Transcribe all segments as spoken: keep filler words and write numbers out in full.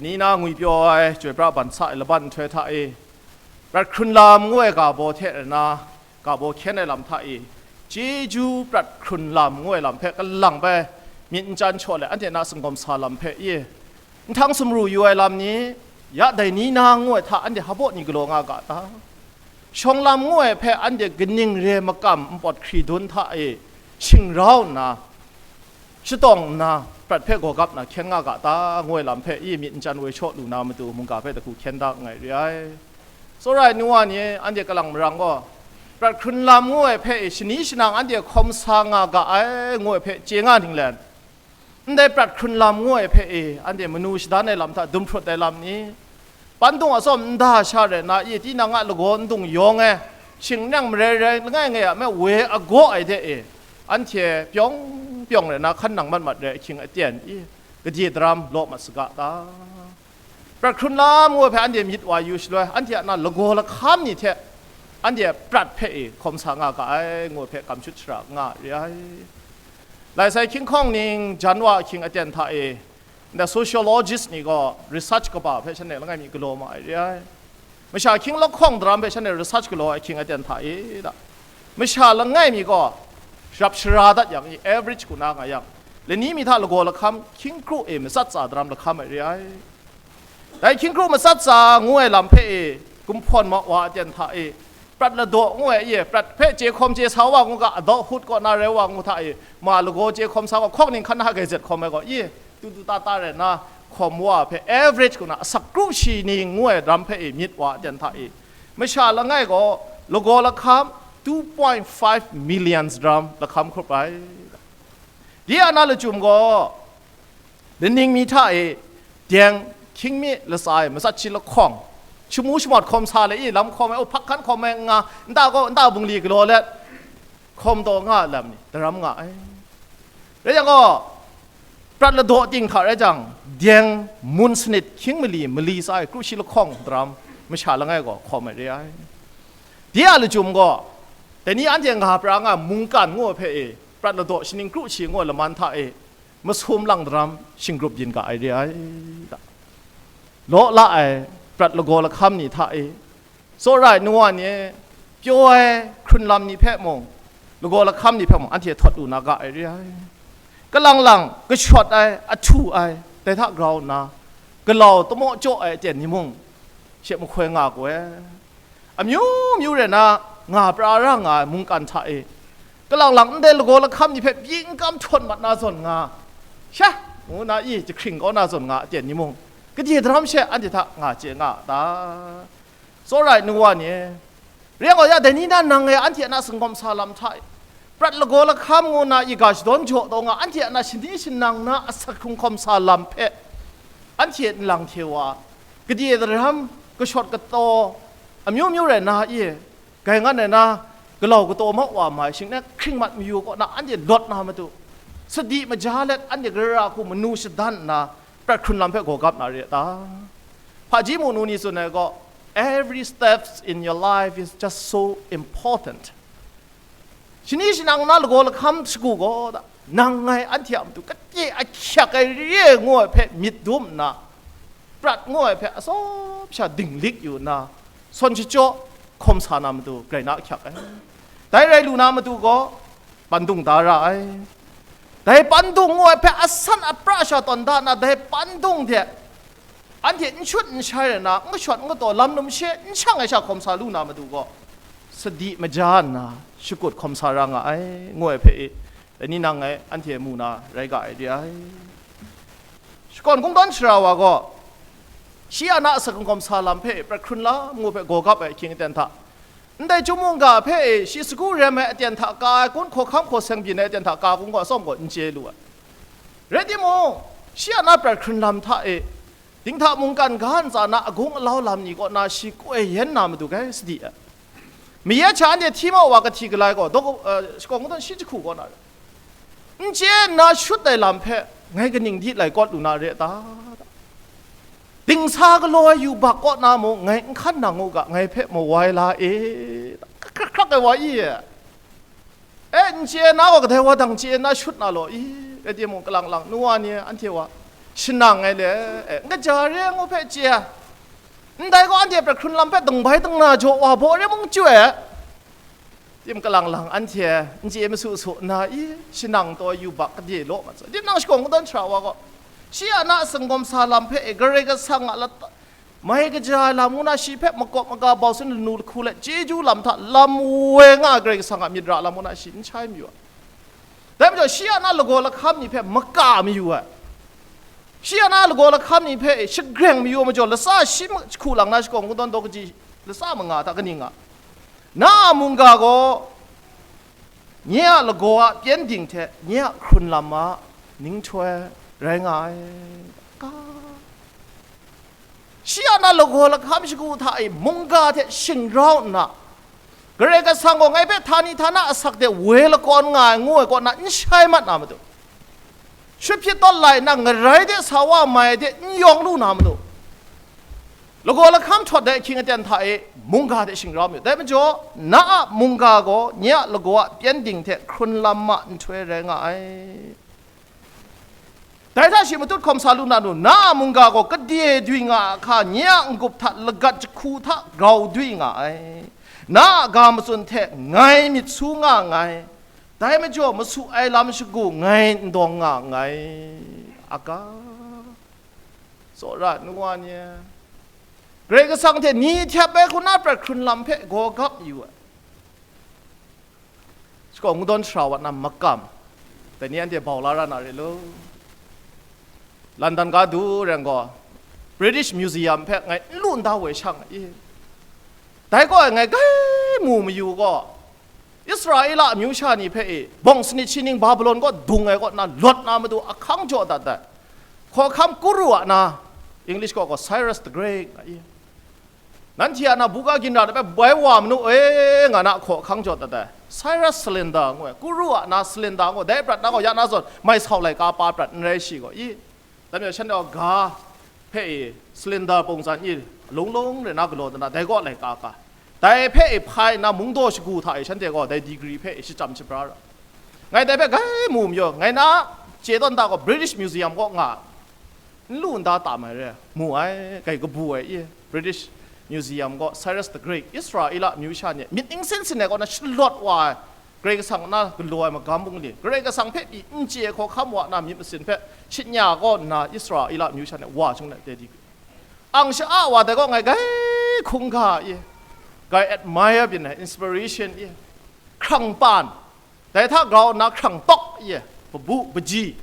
Ni na ngwipyaw ai Chyoi Pra Ban Sa ai laban nhtoi hta e, prat hkrun lam ngu ai ga baw hte rana, ga baw hkyen ai lam hta e, chyeju prat hkrun lam ngu ai lam hpe kalang bai myit n chyan shaw let, anhte na singawm sa lam hpe e, nhtang sumru yu ai lam ni, ya dai ni na ngu ai hta anhte hpa baw ni galaw nga ga ta? Shawng lam ngu ai hpe anhte kaning re makam npawt hkri dun hta e shingrau nna, shatawng nna, prat hpe gawgap na hkyen nga ga ta, ngu ai lam hpe i myit n chyan woi shaw lu na matu mungga hpe dahku hkyen da nngai re ai. Tsawra ai nu wa ni, anhte kalang marang gaw, prat hkrun lam ngu ai hpe i shani shanang anhte hkawm sa nga ga ai, ngu ai hpe chye nga ning let, ndai prat hkrun lam ngu ai hpe i anhte manu shadan ai lam hta dum hprut ai lam ni, pandung atsawm nda sha rai na i, tinang a lagaw ndung yawng e, shing nang marai rai langai ngai a me woi agaw ai de e, anhte pyawng pyawng rai na hkan nang mat mat rai ahkying aten i, gade daram law mat saga ta? Prat hkrun lam ngu ai hpe anhte myit wa yu shaloi, anhte a na lagaw lahkam ni hte anhte prat hpe i hkawm sa nga ga ai, ngu ai hpe kam shut shara nga re ai. Lai sai hkying hkawng ning jan wa ahkying aten hta e, nda sociologist ni gaw research kaba hpe shanhte langai mi galaw ma ai re ai. Masha hkying lahkawng daram hpe shanhte research galaw ai ahkying aten hta e da, masha langai mi gaw rap shara dat yang i, average hku na nga yang, lani mi hta lagaw lahkam hkying kru e matsat tsa daram lahkam ai re ai. Dai hkying kru matsat tsa ngu ai lam hpe e, kumhpawn ma wa aten hta e, prat ladaw ngu ai e, prat hpe chye hkawm chye sa wa ngu ga, adulthood kaw na rai wa ngu hta e, ma lagaw chye hkawm sa wa, hkawk ning hkan na gai zet hkawm ai gaw, i, tu tu ta ta rai na, hkawm wa hpe average hku na asak kru shi ni ngu ai ram hpe e myit wa aten hta e, masha langai gaw lagaw lahkam two point five millions ram lahkam hkrup ai. Di a na lachyum gaw, laning mi hta e, deng, hkying mi latsa e, matsat shi lahkawng, shamu shamawt hkawm sa le i, lam hkawm ai, o, hpak hkan hkawm ai nga, nta gaw, nta bungli galaw let, hkawm taw nga ai lam ni, daram nga ai. Rai yang gaw, prat ladaw ting hta rai jang, deng, mun sanit, hkying mali, mali tsa e, kru shi lahkawng daram, masha langai gaw hkawm ai re ai. Di a lachyum gaw, dai ni anhte nga pra nga mungkan ngu ai hpe e, prat ladaw shaning kru shi ngu ai laman hta e, masum lang daram shinggrup yin ga ai re ai, da. Law la ai prat lagaw lahkam ni hta e, tsawra ai nu wa ni, pyaw ai hkrun lam ni hpe mung, lagaw lahkam ni hpe mung, anhte htawt lu na ga ai re ai. Kalang lang kashawt ai, ahtu ai, dai hta grau nna, galau tamaw jaw ai aten ni mung, she mahkoi nga ku ai. Amyu myu rai na, nga pra ra nga ai mungkan hta e, kalang lang ndai lagaw lahkam ni hpe byin kam htawn mat na zawn nga, sha, ngu na i jahkring kau na zawn nga aten ni mung, gade daram she anhte hta nga chye nga a ta? Tsawra ai nu wa ni, rai yang gaw, ya dai ni na nang e anhte a na singawm sa lam hta e, prat lagaw lahkam ngu na i ga shadawn jaw taw nga, anhte a na shani shanang na asak hkrung hkawm sa lam hpe, anhte nlang hte wa, gade daram, kashawt kataw, amyu myu rai na i, gai ngan rai na, galau kataw ma wa mai, shing na hkring mat mayu kaw na anhte lawt na matu, sadi maja let anhte gara hku manu shadan nna, prat hkrun lam hpe gaw gap na re a ta? Hpaji mu nu ni tsun ai gaw, "Every steps in your life is just so important." Shani shanang na lagaw lahkam shagu gaw da, nang ngai anhte a matu kate ahkyak ai re ngu ai hpe myit dum nna, prat ngu ai hpe atsawm sha dinglik yu nna, sawn shachyaw hkawm sa na matu grai na ahkyak ai. Dai rai lu na matu gaw, pandung da ra ai. Dai pandung ngu ai hpe asan apra sha tawn da nna, dai pandung hte anhte n shut n shai rai na, n kashawt n kataw, lam num she n shang ai sha hkawm sa lu na matu gaw, sadi maja nna shakut hkawm sa ra nga ai, ngu ai hpe e, dai ni nang ngai anhte mu na rai ga ai re ai. Shakawn kungdawn sara wa gaw, shi a na asak hkawm sa lam hpe prat hkrun lam ngu hpe gaw gap ai ahkying aten hta, ndai chyum mungga hpe e shi sagu rem ai aten hta ka ai kun, hkawhkam hkaw seng byin ai aten hta ka kun gaw atsawm gaw n chye lu ai. Rai timung, shi a na prat hkrun lam hta e, dinghta mungkan ga ntsa na agung alau lam ni kaw na shi koi yen na matu gai sadi ai. Mayat sha anhte hti mau wa kahti galai gaw, daw, eh, shakawn kungdawn shi jahku kaw na, n chye nna shut ai lam hpe ngai kaning di lai kawt lu na re a ta? Dingsa galaw ai yubak kaw na mung ngai n hkan nang u ga, ngai hpe mawai la e, hkrak hkrak ai wa i e. E, n chye na gaw kadai wa dang chye nna shut na law i? Rai timung, kalang lang nu wa ni anhte wa, Shanang ai le, e, n kaja re ngu hpe chye ai. Ndai gaw anhte prat hkrun lam hpe dingbai dingna jaw wa baw re mung chyu ai. Tim kalang lang anhte n chye masu su nna, i, shanang taw yubak kade law mat sai. Tim nang shakawn kadawn shara wa gaw, shi a na a sanggawm sa lam hpe e, Karai Kasang a lata, mai kaja ai lam ngu na, shi hpe makawp maga bau sin lanu lahku let chyeju lam hta lam woi nga ai Karai Kasang a myit ra lam ngu na, shi n shai mayu ai. Dai majaw, shi a na lagaw lahkam ni hpe maka mayu ai. Shi a na lagaw lahkam ni hpe shagreng mayu ai majaw, latsa shi ma-, hku lang na shakawn kungdawn daw kaji latsa manga hta kaning nga? Na a mungga gaw nye a lagaw a pyengdin hte nye a hkrun lam a ninghtoi rai nga ai. Ka. Shi a na lagaw lahkam shagu hta e mungga hte shingrau nna, Karai Kasang gaw ngai hpe htani htana asak de woi lakawn nga ai, ngu ai kaw na n shai mat na matu, shut hpyit tawt lai nna, ngarai de sa wa mai de n yawng lu na matu, lagaw lahkam htawt dai ahkying aten hta e mungga hte shingrau myit. Dai majaw, na a mungga gaw nye a lagaw a pyengdin hte hkrun lam a nhtoi rai nga ai. Dai hta shi matut hkawm sa lu na nu, na a mungga gaw kade dwi nga a hka, nye a n-gup hta lagat jahku hta grau dwi nga ai. Na a ga matsun hte ngai myit su nga nngai, dai majaw masu ai lam shagu ngai n dawng nga nngai. Aga, tsawra nu wa ni e, Karai Kasang hte ni htyep ai hku na prat hkrun lam hpe gaw gap yu ai. Shakawn kungdawn shara wa na makam, dai ni anhte bau la ra na re lo. London ga du reng gaw, British Museum hpe ngai n lu n da woi shang ai. Dai gaw ngai gai mu mayu gaw, Israela amyu sha ni hpe e, bawng sanit shi ning Babilon kaw dung ai kaw na lawt na matu ahkang jaw dat ai. Hkawhkam Kuru a na, English kaw gaw Cyrus the Great nga i. Nanhte a na buga ginra de hpe bai wa manu e, nga na hkawhkang jaw dat ai. Cyrus Slender ngu ai, Kuru a na Slender ngu ai, dai prat na gaw ya na zawn, mai sau laika pa prat n rai shi gaw i. Dai majaw shanhte gaw ga hpe i, Slender pawng zan i, lung lung re na galaw dat na, dai gaw laika ka. Dai hpe i hpai nna mungdaw shagu hta i shanhte gaw dai degree hpe i shachyam shabra ra. Ngai dai hpe gai mu mayu, ngai na chye tawn da gaw British Museum kaw nga, n lu n da tam ai re, mu ai, gai kabu ai i, British Museum gaw Cyrus the Great, Israela amyu sha ni myit ning sin sin ai kaw na shalawt wa ai, Karai Kasang na galaw ai magam bungli, Karai Kasang hpe pyi n chye ai hkawhkam wa na myit masin hpe shit nya kaw nna Israela amyu sha ni wa shung let de di. Ang sha-a wa dai gaw ngai gai hkungga i, gai admire byin ai, inspiration i, hkrang pan, dai hta grau nna hkrang tawk i, babu, baji,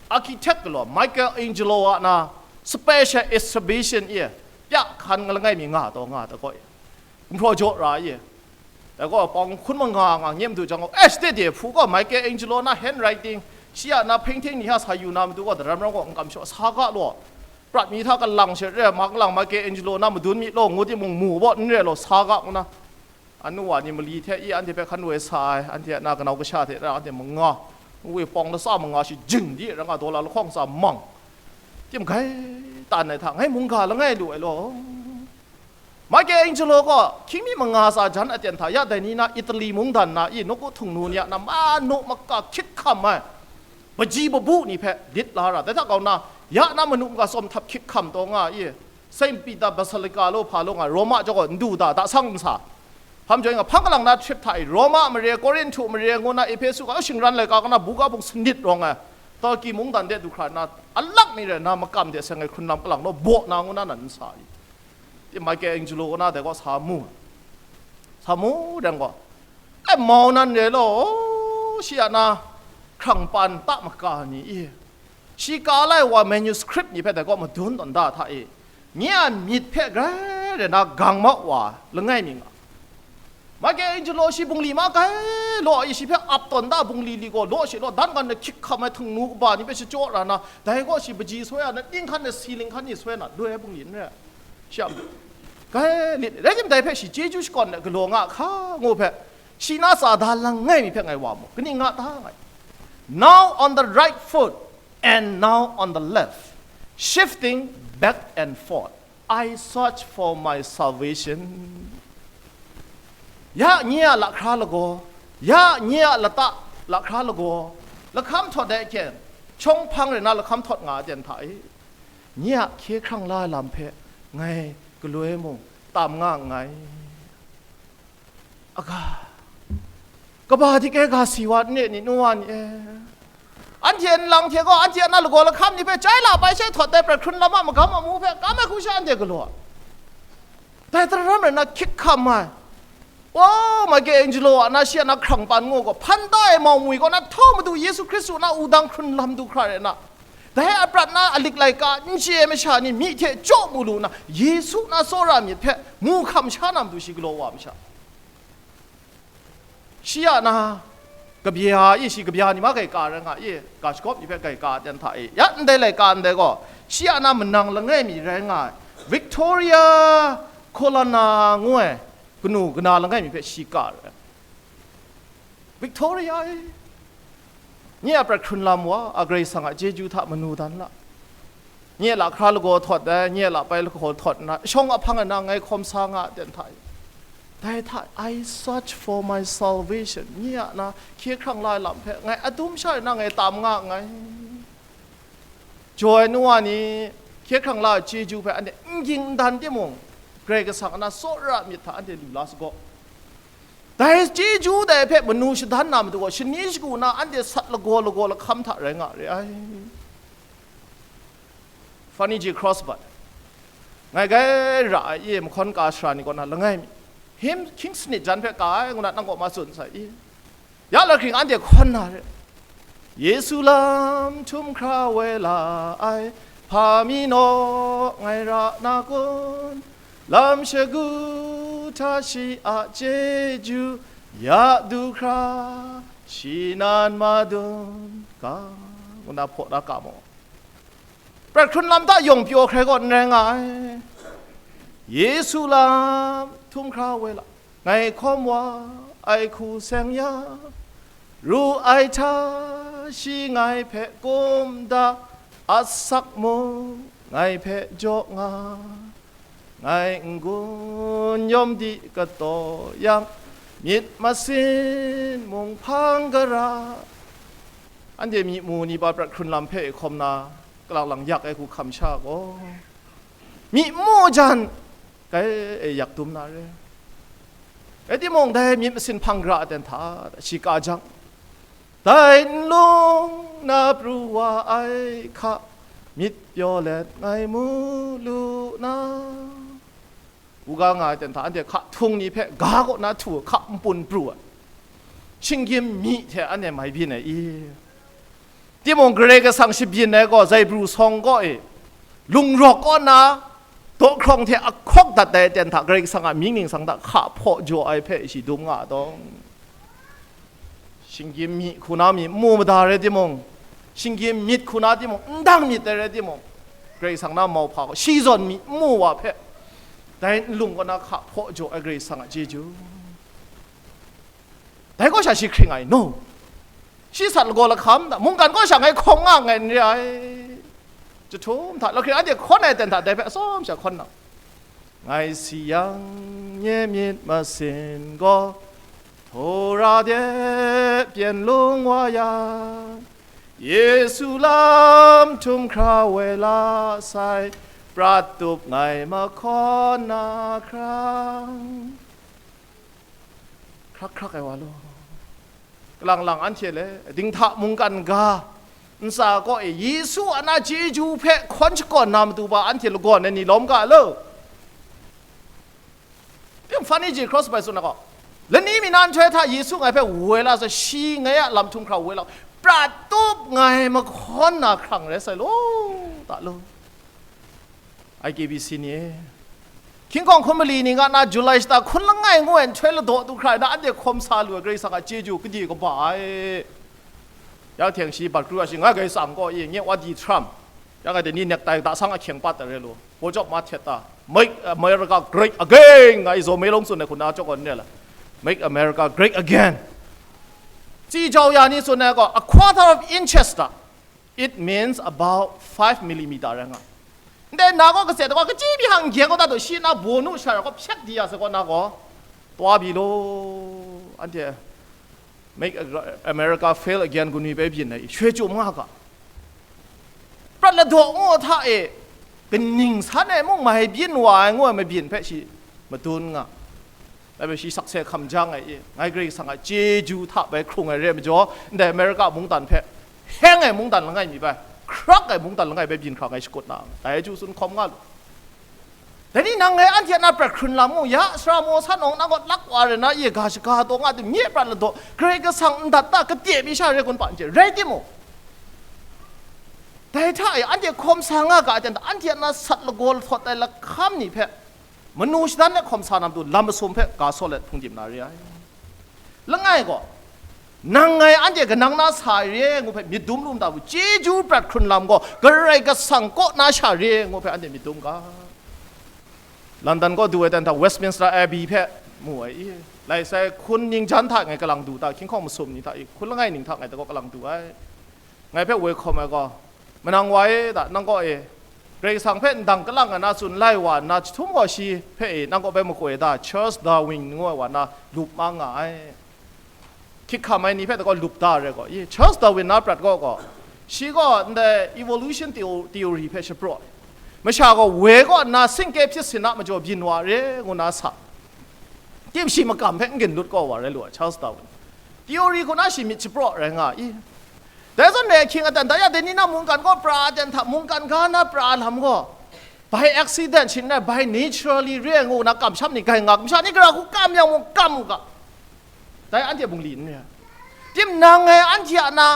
architect galaw Michelangelo a na special exhibition i, pya hkan langai mi nga taw nga ai dai gaw i, gumhpraw jaw ra i, dai gaw pawng hkun manga nga nyem du jang gaw, eh, sade de hpu gaw Michelangelo na handwriting, shi a na painting ni hta sa yu na matu gaw daram ram gaw n kam shaw sa ga law, prat mi hta kalang she re, ma kalang Michelangelo na madun mi law ngu timung mu baw n re law sa ga ngu na, anu wa ni mali hte i anhte hpe hkan woi sa ai, anhte a na kanau kasha hte rau anhte manga, ngu i pawng latsa manga shi jing di ra nga, dollar lahkawng tsa mang, tim gai tan ai hta ngai mungga langai lu ai law. Michelangelo gaw hkying mi manga tsa jan aten hta ya dai ni na Italy mungdan na i nawku htung nu ni a na manu maka hkyit hkam ai, baji babu ni hpe lit la ra, dai hta kau na, ya na manu maka tsawm htap hkyit hkam taw nga i, Saint Peter Basilica law hpa law nga, Roma jaw gaw ndu da, da sang nsa. Hpam joi nga, hpang kalang na htrip hta i, Roma mare, Korinhtu mare ngu na, Ehpesu ga shingran laika kaw na, buga bung sanit rawng ai, Turkey mungdan de du hkra na, alak ni rai na, makam de seng ai hkrun lam kalang law, baw na ngu na nan nsa i. Tim Michelangelo kaw na dai gaw sa mu, sa mu reng gaw, ai, mau nan re law, shi a na hkrang pan ta maka ni i, shi ka lai wa manuscript ni hpe dai gaw madun tawn da hta i, nye a myit hpe grai re na gang mau wa langai mi nga. Michelangelo shi bungli ma kai law i, shi hpe ap tawn da bungli li gaw law shi law dan gan na hkyit hkam ai htung nu kaba ni hpe shachyaw ra na, dai gaw shi baji soi a na, ning hkan na si ling hkan ni soi na, loi ai bungli n rai. Shi a, gai lit, rai tim dai hpe shi chyeju shakawn ai galaw nga hka ngu hpe, shi na tsa da langai mi hpe ngai wa mu, kaning nga ta ngai. Now on the right foot and now on the left, shifting back and forth, I search for my salvation. Ya nye a lahkra lagaw, ya nye a lata lahkra lagaw, lahkam htawt dai hkyen, chyawng hpang re na lahkam htawt nga ai ten hta e. Nye a hkye hkrang la ai lam hpe ngai galoi mung tam nga nngai. Aga, kaba dik e ga si wa n re ni, nu wa ni e? Anhte nlang hte gaw, anhte a na lagaw lahkam ni hpe chyai la bai she htawt dai prat hkrun lam a magam amu hpe kam ai hku sha anhte galaw ai. Dai tara ram rai nna, hkyik hkam ai, o, Michelangelo a na, shi a na hkrang pan ngu gaw, hpan da ai mau mwi kaw na, htau Madu Yesu Hkristu na wudang hkrun lam du hkra rai nna, dai a prat na a lik laika n chye ai masha ni myi hte chyaw mu lu nna, Yesu na tsawra myit hpe mu hkam sha na matu shi galaw wa ai masha. Shi a na, kabye a i, shi kabye a ni ma gai ka rai nga i, ga shagawp ni hpe gai ka ten hta i, ya ndai laika ndai gaw, shi a na manang langai mi rai nga ai, Victoria Colonna ngu ai kanu kana langai mi hpe shi ka rai. Victoria e, nye a prat hkrun lam wa a Karai Kasang a chyeju hta manu dan la. Nye a lahkra lagaw htawt ai, nye a lahpai lagaw htawt nna, shawng a hpang ai na ngai hkawm sa nga ai ten hta e. Dai hta, "I search for my salvation." Nye a na hkye hkrang la ai lam hpe ngai adum sha rai na ngai tam nga nngai. Jaw ai nu wa ni, hkye hkrang la ai chyeju hpe anhte n ging n dan timung, Karai Kasang a na tsawra myit hta anhte lu la saga. Dai chyeju dai hpe manu shadan na matu gaw, shani shagu na anhte sat lagaw lagaw lahkam hta rai nga re ai. Fanny J. Crosby, ngai gai ra ai, i mahkawn ka sara ni kaw na langai mi, him hkying sanit jan hpe ka ai, ngu na nang kaw ma tsun sai i. Ya lahkring anhte hkawn na re. Yesu lam htum hkra woi la ai, hpa mi naw ngai ra na kun? Lam shagu hta shi a chyeju ya du hkra, shi nan madun ga, ngu na hpaw na ka mu. Prat hkrun lam hta yawng pyaw hkrai gaw n rai nga ai. Yesu lam htum hkra woi la, ngai hkawm wa ai hku seng ya, ru ai hta shi ngai hpe kum da, asak mung ngai hpe jaw nga, ngai n-gun yawm di kataw yang, myit masin mung hpang gara. Anhte myi mu ni ba prat hkrun lam hpe e hkawm na, kalang lang yak ai hku hkam sha gaw, myi mu jan, kai e yak dum na re. Rai timung, dai myit masin hpang gara ten hta shi ka jang, dai nlung na pru wa ai hka, myit pyaw let ngai mu lu na, u ga nga ai ten hta, anhte hka htung ni hpe ga kaw na htu hka npun pru ai, shinggyim myi hte anhte mai byin ai i? Timung, Karai Kasang shabyin ai gaw, zaibru sawng kaw e, lungrawk kaw na, dawhkrawng hte ahkawk dat ai ten hta, Karai Kasang a mying ningsang hta hka hpaw jaw ai hpe shi dum nga ai dawng, shinggyim myi hku na myi n mu mada rai timung, shinggyim myit hku na timung, n dang myit ai rai timung, Karai Kasang na mauhpa gaw shi zawn myi n mu wa hpe, dai nlung kaw na hka hpaw jaw ai Karai Kasang a chyeju. Dai kaw sha shi hkring ai, no. Shi sat lagaw lahkam da, mungkan kaw sha ngai hkawng nga nngai n re ai. Jahtum hta, lahkring anhte hkawn ai ten hta, dai hpe atsawm sha hkawn nang, ngai si yang, nye myit masin gaw Tora de pyen lung wa yang, Yesu lam htum hkra woi la sai, prat tup ngai mahkawn na hkrang. Hkrak hkrak ai wa law, kalang lang anhte le dinghta mungkan ga ntsa kaw e Yesu a na chyeju hpe hkawn shakawn na matu ba anhte lagawn ai ni lawm ga lo. Tim Fanny J. Crosby tsun ai gaw, lani mi na nhtoi hta Yesu ngai hpe woi la sai, shi ngai a lam htum hkra woi la, prat tup ngai mahkawn na hkrang rai sai law, ta law. I K B C ni e, hkying hkawng hkun mali ni nga na July shata hkun langai ngu ai nhtoi ladaw du hkra na, anhte hkawm sa lu ai Karai Kasang a chyeju gade kaba ai. Ya hte shi bat kru a shi nga gai tsang kaw i, nye wa di htaram, ya nga de ni nektai ta sang ahkyeng pat ai re lu, pawjawp ma htet ta, "Make America great again," nga i zaw me long tsun ai hku na chawk gaw n re la, "Make America great again." Tsi jau ya ni tsun ai gaw, a quarter of inches ta, it means about five millimeter rai nga. Ndai na gaw, kazet gaw, kachyi byi hang n gyeng gaw, dat daw shi na baw nu sha ra gaw, hpyak di ya sai gaw, na gaw, taw bi law, anhte, "Make America fail again," gunwi bai byin ai, shwe chyum nga ga. Prat ladaw ngu hta e, kaning san e mung mai byin wa ai ngu ai mabyin hpe shi madun nga. Dai hpe shi sakse hkam jang ai i, ngai Karai Kasang a chyeju hta bai hkrung ai re ai majaw, ndai Amerika mungdan hpe heng ai mungdan langai mi bai, hkrak ai mungdan langai bai byin hkra ngai shakut na, dai chyu tsun hkawm nga lu. Dai ni nang ngai anhte a na prat hkrun lam mu, ya sara maw san awng nang gaw lak wa re na, ye ga shaga taw nga tim, nye prat ladaw, Karai Kasang ndat ta kade mi sha re kun pa n chye, rai timung, dai hta e anhte hkawm sa nga ga ai ten, anhte a na sat lagaw lahtot ai lahkam ni hpe manu shadan e hkawm sa na matu lam masum hpe ga saw let hpungdim na re ai. Langai gaw, nang ngai anhte kanang na sa ai re ngu hpe myit dum lu nta bu, chyeju prat hkrun lam gaw Karai Kasang kaw na sha re ngu hpe anhte myit dum ga. London kaw du ai dan hta Westminster Abbey hpe mu ai i, lai sai hkun ningjan hta ngai kalang du ta, hkying hkawng masum ni hta i, hkun langai ning hta ngai ta kaw kalang du ai. Ngai hpe woi hkawm ai gaw, manang wa e da, nang kaw e, Karai Kasang hpe ndang kalang ai na tsun lai wa nna, jahtum gaw shi hpe e nang kaw bai makoi da, Charles Darwin ngu ai wa na lup mang nga ai. Hkyik hkam ai ni hpe da gaw lup da ai rai gaw, i, Charles Darwin na prat gaw gaw, shi gaw ndai evolution theo-, theory hpe shapraw ai. Masha gaw woi kaw nna singke hpyit sin a majaw byin wa re ngu na sa. Tim shi makam hpe n ginlut kaw wa rai lu ai, Charles Darwin. Theory hku na shi myit shapraw rai nga i. Dai zawn re ahkying aten, dai ya dai ni na mungkan gaw pra aten hta, mungkan ga na pra lam gaw, by accident shin rai, by naturally re ai ngu na kamsham ni gai nga, masha ni gara hku kam yang mung kam u ga. Dai anhte bungli n re ai. Tim nang ngai anhte a na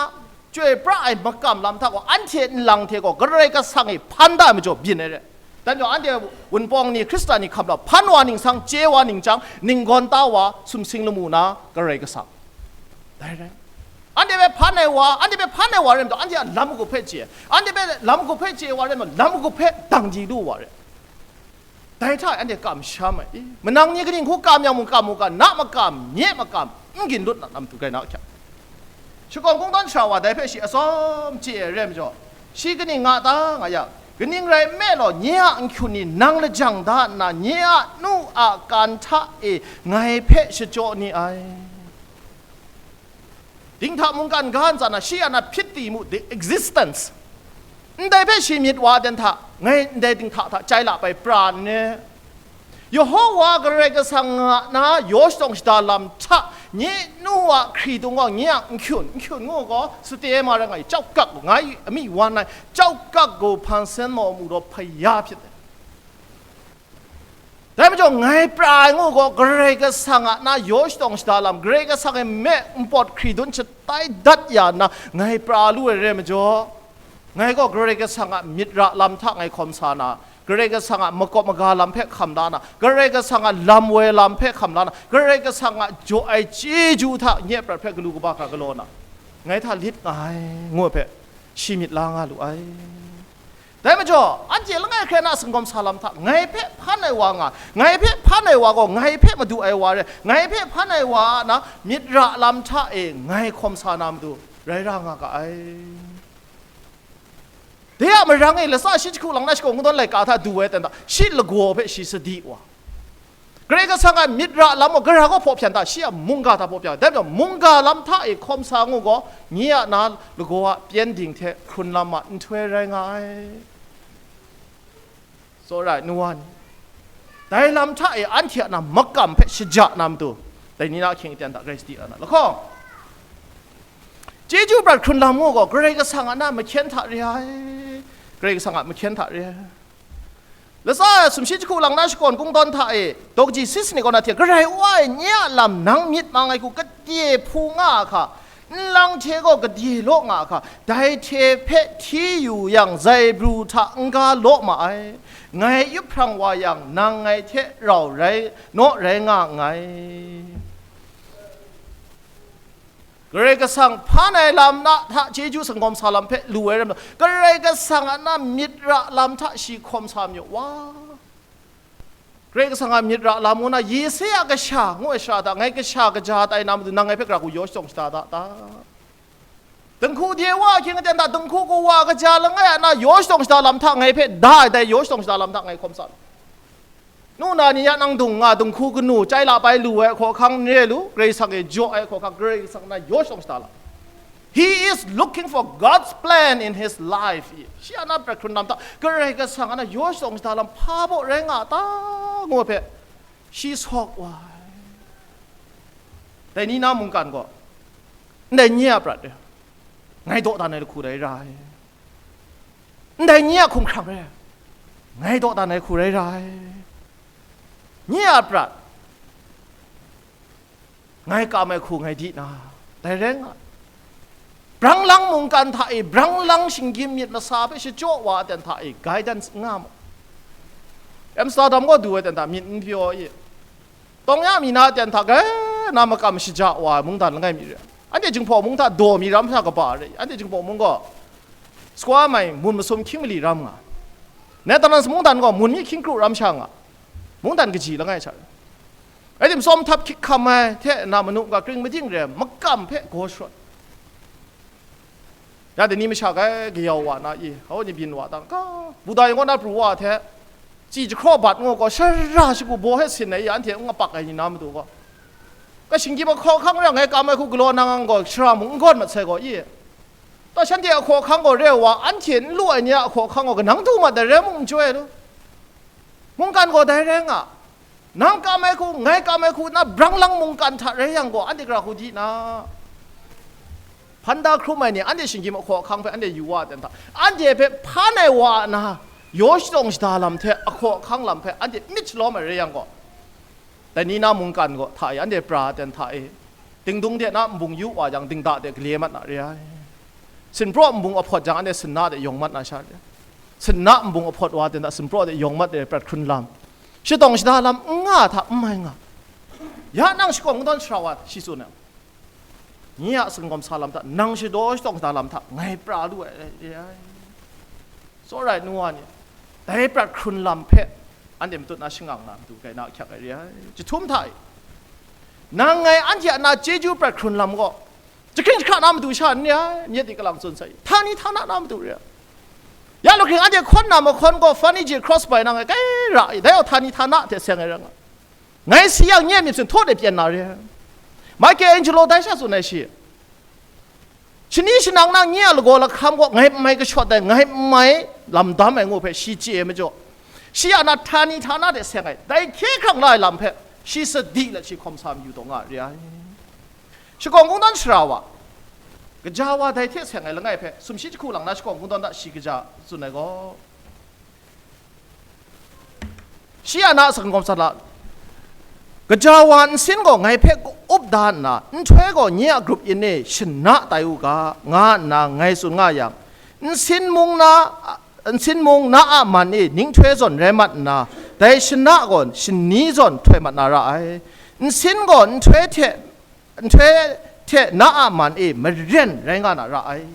chyoi pra ai makam lam hta gaw, anhte nlang hte gaw Karai Kasang e hpan da ai majaw byin ai re. Dan yawng anhte wunpawng ni, Hkristan ni hkap la hpan wa ningsang, chye wa ningchyang, ninggawn ta wa, sumsing lamu na Karai Kasang. Dai rai. Anhte hpe hpan ai wa, anhte hpe hpan ai wa rai majaw, anhte a lam magup hpe chye, anhte hpe lam magup hpe chye wa rai majaw, lam magup hpe dang di lu wa rai. Dai hta anhte kamsham ai. I, manang ni kaning hku kam yang mung kam u ga, na makam, nye makam, n ginlut na nam tu gai na ahkyak. Shakawn kungdawn sara wa dai hpe shi atsawm chye ai rai majaw, shi kaning nga ta nga yang, kaning rai nme law, nye a n-hkyun ni nang lajang da nna, nye a nu a kan hta e ngai hpe shachyaw ni ai. Dinghta mungkan ga ntsa na, shi a na hpyit ti mu, the existence. Ndai hpe shi myit wa dan hta, ngai ndai dinghta hta chyai la bai pra n re. Yehowa Karai Kasang a na yaw shadawng shada lam hta, nye nu a hkridung gaw nye a n-hkyun, n-hkyun ngu gaw, sate ma rai nga i, chau kak ngai ami wan ai, chau kak gaw hpan sen maw mu daw hpaya hpyit ai. Dai majaw, ngai pra ai ngu gaw, Karai Kasang a na yaw shadawng shada lam, Karai Kasang e me npawt hkridun shatai dat ya nna, ngai pra lu ai re majaw, ngai gaw Karai Kasang a myit ra lam hta ngai hkawm sa na, Karai Kasang a makawp maga lam hpe hkam la na, Karai Kasang a lam woi lam hpe hkam la na, Karai Kasang a jaw ai chyeju hta nye prat hpe galu kaba hkra galaw na, ngai hta lit nga ai, ngu ai hpe shi myit la nga lu ai. Dai majaw, anhte langai hkrai na singawm sa lam hta, ngai hpe hpan ai wa nga, ngai hpe hpan ai wa gaw, ngai hpe madu ai wa re, ngai hpe hpan ai wa a na myit ra lam hta e ngai hkawm sa na matu, rai ra nga ga ai. De a marang e, latsa shi jahku lang na shakawn kungdawn laika hta du ai ten hta, shi lagaw hpe shi sadi wa. Karai Kasang a myit ra lam gaw, gara gaw hpaw hpyan ta, shi a mungga hta hpaw hpyan. Dai majaw, mungga lam hta e hkawm sa ngu gaw, nye a na lagaw a pyengdin hte hkrun lam a nhtoi rai nga ai. Tsawra ai, nu wa ni, dai lam hta e anhte a na makam hpe shaja na matu, dai ni na ahkying aten hta grai sadi na lahkawng, chyeju prat hkrun lam ngu gaw, Karai Kasang a na mahkyen hta re ai, Karai Kasang a mahkyen hta re ai. Latsa sumshi jahku lang na shakawn kungdawn hta e, daw kaji sisini kaw na hte, Karai Wa e, nye a lam nang myit mang ai hku gade hpu nga a hka, nlang hte gaw gade law nga a hka, dai hte hpe hti yu yang, zaibru hta n-ga law ma ai. Ngai yup hprang wa yang, nang ngai hte rau rai, naw rai nga nngai. Karai Kasang hpan ai lam na hta chyeju singawm sa lam hpe lu ai ram, Karai Kasang a na myit ra lam hta shi hkawm sa mayu wa. Karai Kasang a myit ra lam ngu na, Yesaya kasha ngu ai shara hta, ngai kasha kaja tai na matu, nang ngai hpe gara hku yaw shadawng shada da ta? Dinghku de wa ahkying aten hta, dinghku kawa kaja langai a na yaw shadawng shada lam hta ngai hpe da ai, dai yaw shadawng shada lam hta ngai hkawm sa lu. Nu na ni ya nang dung nga, dinghku kanu chyai la bai lu ai hkawhkang n re lu, Karai Kasang e jaw ai hkawhkang, Karai Kasang na yaw shadawng shada lam. He is looking for God's plan in his life. Shi a na prat hkrun lam hta, Karai Kasang a na yaw shadawn shada lam hpa baw rai nga ta, ngu hpe, shi sawk wa ai. Dai ni na mungkan gaw, ndai nye a prat e, ngai dawdan ai lahku rai ra ai. Ndai nye a hkumhkrang re, ngai dawdan ai hku rai ra ai. Nye a prat, ngai kam ai hku ngai di na, dai rai nga. Brang lang mungkan hta e, brang lang shinggyim myit masa hpe shachyaw wa aten hta e, guidance n nga mu. Amsterdam gaw du ai ten hta myit n pyaw i, Tawng ya mi na aten hta grai na makam shaja wa ai mungdan langai mi re. Anhte Jinghpaw mung hta daw mi ram sha kaba re. Anhte Jinghpaw mung gaw sukwa mai mun masum hkying mali ram nga. Netherlands mungdan gaw mun mi hkying kru ram sha nga. Mungdan kaji langai sha re. Rai tim, sawm htap hkyik hkam ai hte na manu ga kring mading re, makam hpe gaw sharawt. Ya dai ni masha grai kayau wa na i, hau ni byin wa dang, ka, Buda yawng na pru wa hte, chyi jahkraw bat ngu gaw, shara shagu baw he sin ai i, anhte n apak ai ni na matu gaw, ka shinggyim ahkaw ahkang re ai, ngai kam ai hku galaw nang ang gaw, shara mung n gawn mat sai gaw i, ta shanhte ahkaw ahkang gaw re wa, anhte n lu ai ni a ahkaw ahkang gaw kanang du mat ai rai mung n joi ai lu. Mungkan gaw dai rai nga, nang kam ai hku, ngai kam ai hku, na brang lang mungkan hta rai yang gaw, anhte gara hku di na? Hpan da hkrum ai ni, anhte shinggyim ahkaw ahkang hpe anhte yu wa ai ten hta, anhte hpe hpan ai wa a na, yaw shadawn shada lam hte ahkaw ahkang lam hpe anhte myit shalawm ai rai yang gaw, dai ni na mungkan gaw hta e, anhte pra ai ten hta e, dingdung de na nbung yu wa yang, dingda de gale mat na re ai. Sinpraw nbung ahpawt jang, anhte sinna de yawng mat na sha re. Sinna nbung ahpawt wa ten hta, sinpraw de yawng mat de prat hkrun lam, shadawn shada lam n nga hta, n mai nga. Ya nang shakawn kungdawn shara wa shi tsun ai, nye a sakawng sa lam hta, nang shadaw shadawn shada lam hta ngai pra lu ai, re ai. Tsawra ai nu wa ni, dai prat hkrun lam hpe anhte matut na shangang na matu gai na ahkyak ai re ai. Jahtum hta e, nang ngai anhte a na chyeju prat hkrun lam gaw, jahkring jahkra na matu sha n re ai, myit di kalang tsun sai, htani htana na matu re ai. Ya lu hkring anhte hkawn na mahkawn gaw, furniture cross bai na ngai kai ra i, dai gaw htani htana hte seng ai ra nga. Ngai si yang nye myit hpyen htaw de pyen na re ai. Michelangelo dai sha tsun ai shi, shani shanang na nye a lagaw lahkam gaw ngai n mai kashawt ai, ngai n mai lam dam ai ngu hpe shi chye ai majaw, shi a na htani htana de seng ai, dai hkye hkrang la ai lam hpe shi sadi let shi hkawm sa mayu taw nga re ai. Shakawn kungdawn shara wa, kaja wa dai hte seng ai langai hpe sumshi jahku lang na shakawn kungdawn hta shi kaja tsun ai gaw, shi a na a sakawng sa lam, kaja wa nsin gaw ngai hpe up da nna, nhtoi gaw nye a grup yin e shana tai u ga, nga nna ngai tsun nga yang, nsin mung na, nsin mung na a man e ninghtoi zawn rai mat nna, dai shana gaw shani zawn htoi mat na ra ai. Nsin gaw nhtoi hte nhtoi hte na a man e maren rai nga na ra ai.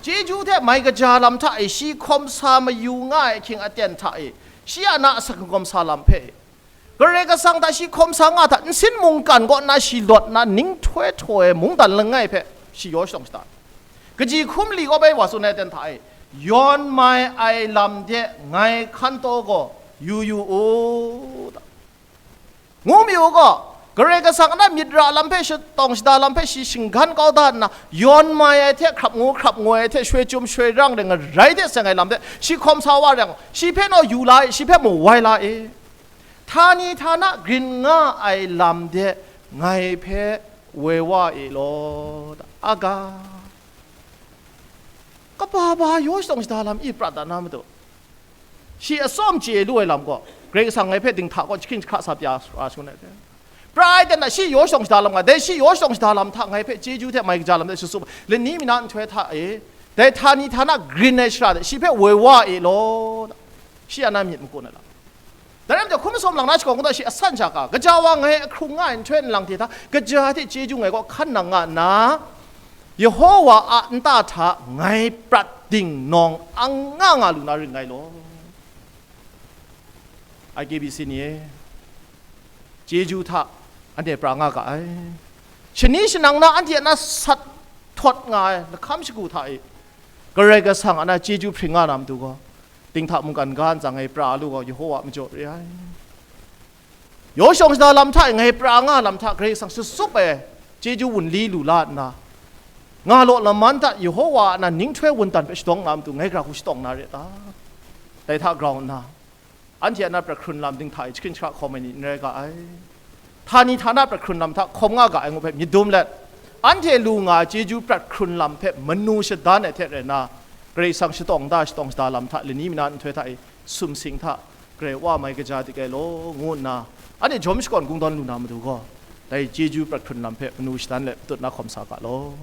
Chyeju hte mai kaja lam hta e shi hkawm sa mayu nga ai ahkying aten hta e, shi a na a sakawng sa lam hpe, Karai Kasang hta shi hkawm sa nga hta, nsin mungkan kaw na shi lawt na ninghtoi htoi ai mungdan langai hpe shi yaw shadawn shada ai. Kaji hkum li kaw bai wa tsun ai aten hta e, yawn mai ai lam de ngai hkan taw gaw yu yu u, ngu mi u gaw, Karai Kasang a na myit ra lam hpe, shadawn shada lam hpe shi shinggan kau da nna, yawn mai ai hte hkrap ngu hkrap ngoi ai hte shoi chyum shoi rang de ngarai de seng ai lam de shi hkawm sa wa rai yang, shi hpe naw yu la e, shi hpe mu wai la e. Htani htana grin nga ai lam de ngai hpe woi wa e law, a ga. Kaba ba yaw shadawn shada lam i prat da na matu, shi atsawm chye lu ai lam gaw, Karai Kasang ngai hpe dinghta kaw jahkring jahkra sa pya ra shangun ai hte, pra ai ten na shi yaw shadawn shada lam nga, dai shi yaw shadawn shada lam hta ngai hpe chyeju hte mai kaja lam de shatsup, lani mi na nhtoi hta e, dai htani htana grin ai shara de shi hpe woi wa e law, shi a na myit makun ai lam. Dai rai majaw, hkum masawm lang na shakawn kungdawn shi asan sha ka, kaja wa ngai ahkrung nga ai nhtoi nlang hte hta, kaja hte chyeju ngai kaw hkan nang nga nna, Yehowa a nta hta ngai prat dingnawng ang nga nga lu na ring ngai law. I K B C ni e, chyeju hta anhte pra nga ga ai. Shani shanang na anhte a na sat htawt nga ai lahkam shagu hta e, Karai Kasang a na chyeju hpring nga na matu gaw, dinghta mungkan ga ntsa ngai pra lu gaw, Yehowa majaw re ai. Yaw shadawn shada lam hta e ngai pra nga lam hta Karai Kasang shatsup ai chyeju wunli lu la nna, Nga law laman hta Yehowa a nan ninghtoi wundan hpe shadawng na matu ngai gara hku shadawng na re ta? Dai hta grau nna, anhte a na prat hkrun lam dinghta e jahkring jahkra hkawm ai ni n rai ga ai. Htani htana prat hkrun lam hta hkawm nga ga ai ngu hpe myit dum let, anhte lu nga ai chyeju prat hkrun lam hpe manu shadan ai hte rai nna, Karai Kasang shatawng da, shatawng shada lam hta lani mina nhtoi hta e sumsing hta, Karai Wa mai kaja dik ai law, ngu nna, anhte jawm shakawn kungdawn lu na matu gaw, dai chyeju prat hkrun lam hpe manu shadan let matut na hkawm sa ga law.